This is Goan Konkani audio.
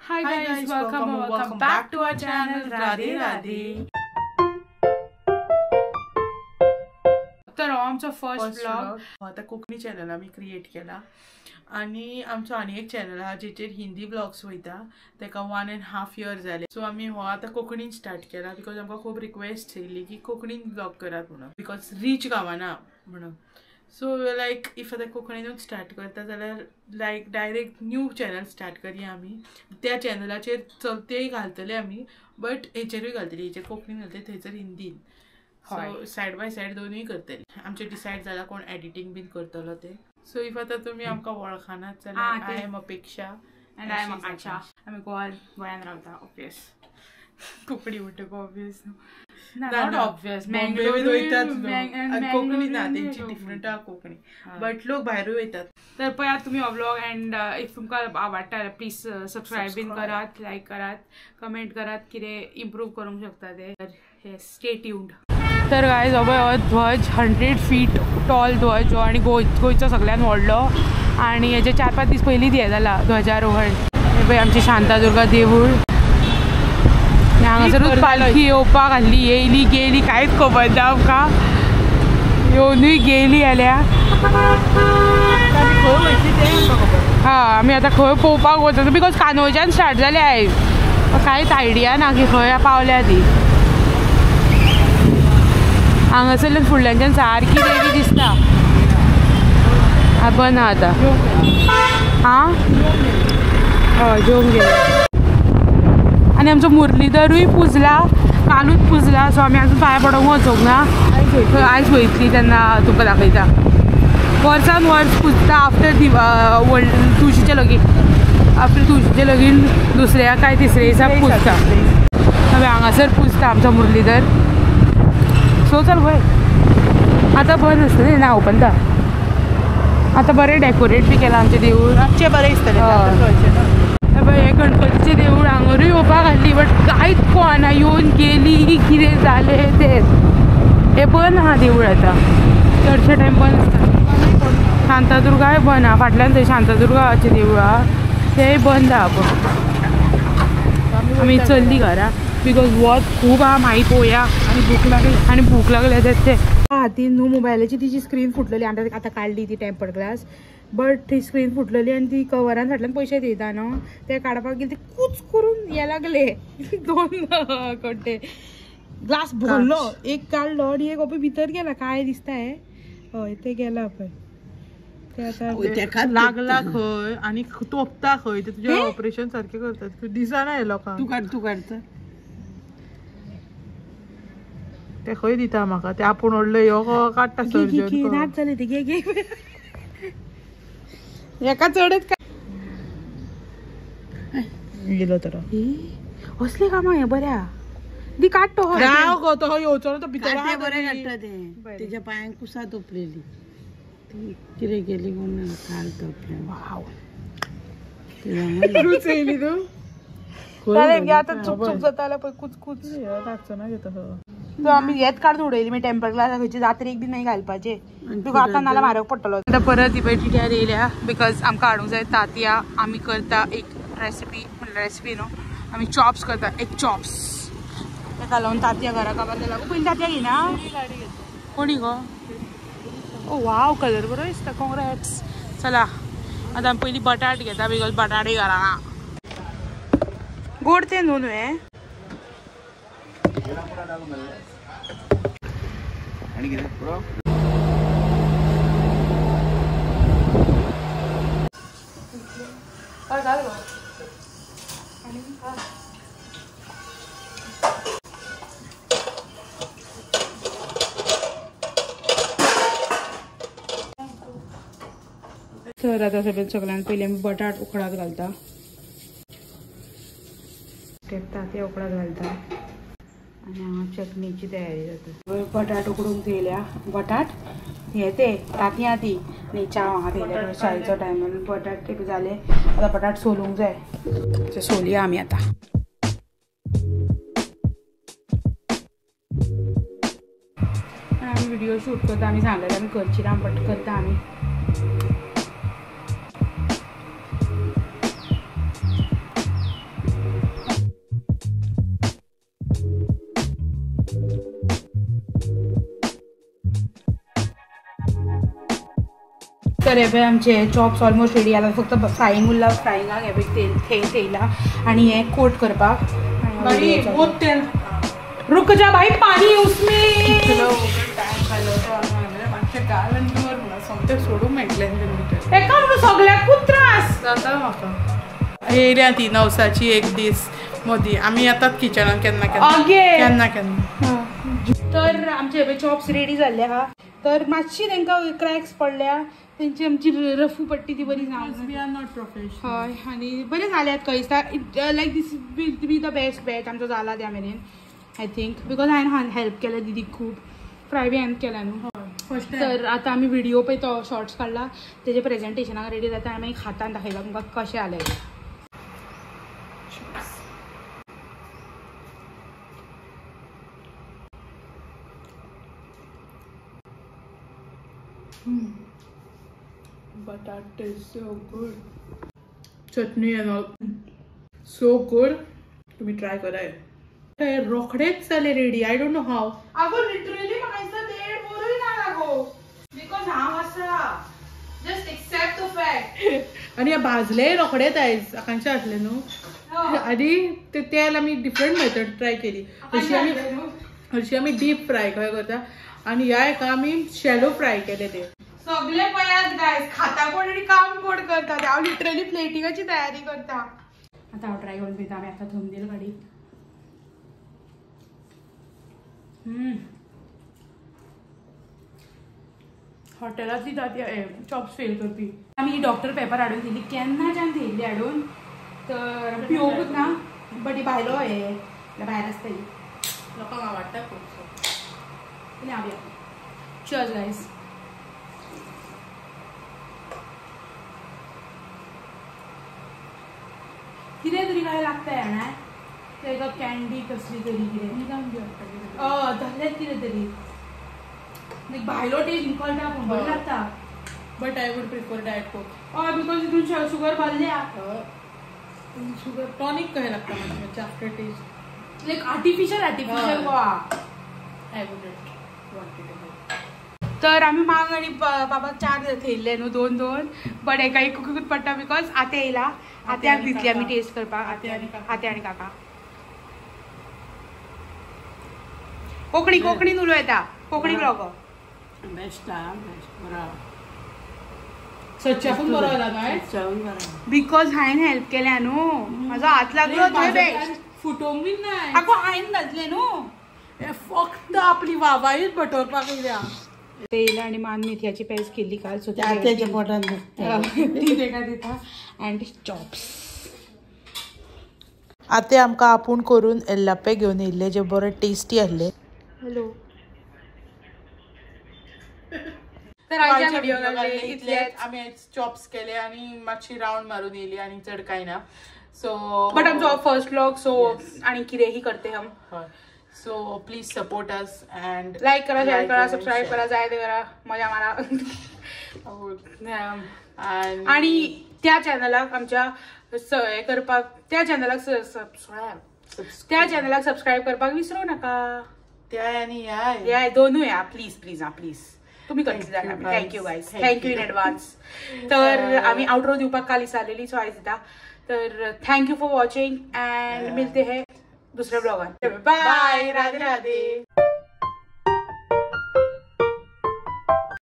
Hi guys, welcome back to our channel Radhe Radhe. तर आमचो फर्स्ट व्लॉग आता कोंकणी चॅनल आमी क्रिएट केला आनी आमचो आनी एक चॅनल आहा जेचेर हिंदी व्लॉग्स वयता, तेका 1.5 इयर जाले. सो आमी हो आतां कोंकणीन स्टार्ट केला because आमकां खूब रिक्वेस्ट येयली की कोंकणीन व्लॉग करात म्हणून, because रीच गावना म्हणून. सो लायक if आतां कोंकणीनूच स्टार्ट करता जाल्यार लायक डायरेक्ट न्यू चॅनल स्टार्ट करया आमी. त्या चॅनलाचेर चलतेय घालतले आमी, बट हेचेरूय घालतली, हेचेर कोंकणीन घालतले, थंयसर हिंदीन. सो सायड बाय सायड दोनूय करतले. आमचे डिसायड जाला कोण एडिटींग बीन करतलो ते. सो if आतां तुमी आमकां वळखनात जाल्यार I am Apeksha and I am Akanksha. आमी गोंयान रावता ऑब्वियस. कोंकणी म्हणटकच ऑब्वियस not obvious, Konkani ना तेंची डिफरंट आहा कोंकणी, बट लोक भायरूय वयतात. तर पळयात तुमी हो व्लॉग अँड if तुमकां आवडटा जाल्यार प्लीज सबस्क्रायब बीन करात, लायक करात, कमेंट करात कितें इम्प्रूव करूंक शकता ते. तर हे स्टे ट्यून्ड. तर गायज हो पळय हो ध्वज 100 फीट टॉल ध्वज हो आनी गोंयचो सगळ्यान व्हडलो आनी हेजे 4-5 दीस पयलींच हें जाला ध्वजारोहण. हे पळय आमचें शांतादुर्गा देवूळ. हांगासरूच पालखी येवपाक आहली, येयली गेली कांयच खबर ना आमकां, येवनूय गेली जाल्यार. हा आमी आतां खंय पळोवपाक वचना because कानोळच्यान स्टार्ट जाले आयज, कांयच आयडिया ना की खंय पावल्या ती. हांगासरल्यान फुडल्यानच्यान सारकी देवी दिसता. बंद आहा आतां. आं हय जेवंक गेले. आनी आमचो मुरलीधरूय पुजला, कालूच पुजला. सो आमी आजून पांय पडोंक वचूंक ना, आयज वयतली तेन्ना तुमकां दाखयता. वर्सान वर्स पुजता आफ्टर तुळशीचें लगीन, आफ्टर तुळशीचें लगीन दुसऱ्या काय तिसऱ्या दिसा पुजता. आमी हांगासर पुजता आमचो मुरलीधर. सो चल वय आतां बंद आसता न्ही ना ओपन ता. आतां बरें डेकोरेट बी केलां आमचें देवूळ, मातशें बरें दिसतलें. पळय हें गणपतीचें देवूळ हांगारूय येवपाक आहली बट कांयच कळना येवन गेली कितें जालें तें. हें बंद आहा देवूळ आतां, चडशे टायम बंद आसता. शांतादुर्गाय बंद आहा, फाटल्यान थंय शांतादुर्गाचें देवूळ आहा तेंय बंद आहा. पळय आमी चल्ली घरा because वत खूब आहा, मागीर पळोवया. आनी भूक लागली, आनी भूक लागल्या तें तें हातीन न्हू मोबायलाची तिची स्क्रीन फुटलेली. आनी आतां काडली ती टेम्पर्ड ग्लास, बट ती स्क्रीन फुटलेली आनी ती कवरान फाटल्यान पयशे दिता न्हू ते काडपाक गेली ती कूच करून हे लागले दोन कोण ग्लास भरलो, एक काडलो आनी एक पळय भितर गेला. काय दिसता हे हय ते गेला पळय ते आतां लागला खंय आनी तोपता खंय ते तुजें ऑपरेशन सारकें करतात, दिसना हे लोकांक. तूं काड, तूं काडटा ते खंय दिता म्हाका ते आपूण व्हडलो यो काडटा सर्जन. नाच जाले ते घे घे हेका चडच गेलो तर असले कामां हें बऱ्या दी काडटो राव गो तो येवचो ना तो भितर बरें काडटा तें. तेच्या पांयांक कुसां तोपलेली ती कितें केली कोण खाल तोपलें. वाव रूच येयली तूं आतां चूक चूक जाता पळय कुच कुच लागचो ना घेता. सो आमी हेच काडून उडयली मागीर टेम्पर ग्लास खंयची जात्रेक बी मागीर घालपाचें because आतां नाल्यार म्हारग पडटलो. आतां परत ही पळय टिट्यार येयल्या because आमकां हाडूंक जाय तांतयां. आमी करता एक रेसिपी, म्हणल्यार रेसिपी न्हू आमी चॉप्स करता, एक चॉप्स ताका लागून तांतयां घरा काबार जाल्या. पयलीं तांतयां घेयना कोणी गो. ओ वाव कलर बरो दिसता. कॉंग्रेट्स. चला आतां आमी पयलीं बटाट घेता because बटाटूय घरा ना. गोड तें न्हू न्हू हें. तर आतां सगळ्यान सगळ्यान पयलीं आमी बटाट उकडाक घालता, तांतयां उकडाक घालता आनी हांगा चटणीची तयारी जाता. बटाट उकडूंक थेयल्या, बटाट हे ते तांतयां ती आनी च्या हांगा थेयल्या चायचो टायम. बटाट ते जाले आतां बटाट सोलूंक जाय, ते सोलया आमी आतां. आमी व्हिडिओ शूट करता, आमी सांगलेलें आमी करची ना बट करता आमी. तर हे पळय आमचे चॉप्स ऑलमोस्ट रेडी आला, फक्त फ्रायींग उरला. फ्रायिंगाक हे पळय तेल थेय थेयला आनी हे कोट करपाक. तेल रुक जा भाई, पाणी उसमें. सोडूंक मेळटलें तेका म्हणून सगळ्याकूच त्रास जाता म्हाका. येयल्या ती नवसाची एक दीस मदीं आमी येतात किचनान केन्ना केन्ना केन्ना केन्ना. तर आमचे हे चॉप्स रेडी जाल्ले आहा. तर मातशी तांकां क्रॅक्स पडल्या, तेंची आमची रफू पट्टी ती बरी जावंक. We are not professional. हय, आनी बरें जाल्यात खंय दिसता like this will be the best batch आमचो जाला त्या मेरेन I think, because हांवें हेल्प केल्या दिदीक खूब, फ्राय बी हांवें केला न्हू. तर आतां आमी व्हिडिओ पळय तो शॉर्ट्स काडला तेजे प्रेजेंटेशनाक रेडी जाता आनी मागीर खातान दाखयता तुमकां कशें जालें. But that is so good. Chutney and all so good. तुम्ही ट्राय करा. हे रोखडेच जाले ready. I don't know how. अगो लिटरली म्हाका दिसता देड वरूय ना लागो, because हांव आसा जस्ट एक्सेप्ट the fact. आनी हे भाजले रोखडेच आयज आकांक्षा आसले न्हू. आनी ते तेल आमी डिफरंट मेथड ट्राय केली. हरशी आमी डीप फ्राय कशें करता आनी ह्या हेका आमी शॅलो फ्राय केले. ते सगळे पळयात गायज, खाता कोण आनी काम कोण करता. हांव लिटरली प्लेटिंगाची तयारी करता. आतां हांव ट्राय करून पळयता. आमी आतां थंबनेल काडी. हॉटेलांतली जाती चॉप्स फेल करपी. आमी डॉक्टर पेपर हाडून दिली केन्नाच्यान थेयल्ली हाडून, तर पिवोकूच ना. बट he भायलो हे भायर आसता ही लोकांक आवडटा खूब. हांव चल गायज. कितें तरी काय लागता जाणा, तेका कॅन्डी कसली तरी कितें तसलेंच कितें तरी लायक भायलो टेस्ट कळटा पूण बरें लागता. But I would prefer diet coke. हय, because तितून शुगर भरल्या. शुगर टॉनिक कशें लागता मातशें after taste like artificial artificial Goa. I wouldn't want it. तर आमी मांग आनी बाबाक चार थेयल्ले न्हू, दोन दोन. बट हेका एकूच पडटा because आत्या येयला, आत्याक दितली आमी टेस्ट करपाक. आत्या आनी काका कोंकणी कोंकणीन उलयता, कोंकणी ब्लॉगर. बेस्ट आ बेस्ट बरो सच्चाकून बरो जाला काय because हांवें हेल्प केल्या न्हू, म्हाजो हात लागलो थंय बेस्ट. फुटोवंक बीन ना आगो, हांवें घातलें न्हू. फक्त आपली वाबायूच बटोवपाक येयल्या. तेल आनी मान मेथयाची पेज केल्ली काल, सो आत्याच्या पोटान दुखता ती तेका दिता. अँड चॉप्स आतां आमकां आपूण करून एल्लापे घेवन येयल्ले जे बरे टेस्टी आहले. हॅलो. तर आयच्या व्हिडिओ इतलेच. आमी चॉप्स केले आनी मातशी रावंड मारून येयली आनी चड कांय ना. सो बट आमचो फर्स्ट व्लॉग, सो आनी कितेंही करते हम. So please support us and like करा, शेअर करा, सबस्क्राईब करा, जाय ते करा, मजा मारा. आणि त्या चॅनलाक आमच्या हे करपाक, त्या चॅनलाक त्या चॅनलाक सबस्क्राईब करपाक विसरू नका. त्या आनी ह्या ह्या दोनूय हा, प्लीज प्लीज हा प्लीज तुम्ही कन्सिडर करा. Thank you guys, thank you in advance. तर आमी आउटरो दिवपाक काल विसरलेली, सो आयज दिता. तर thank you for watching and मिलते हैं दुसऱ्या ब्लॉगान. बाय, राधे राधे.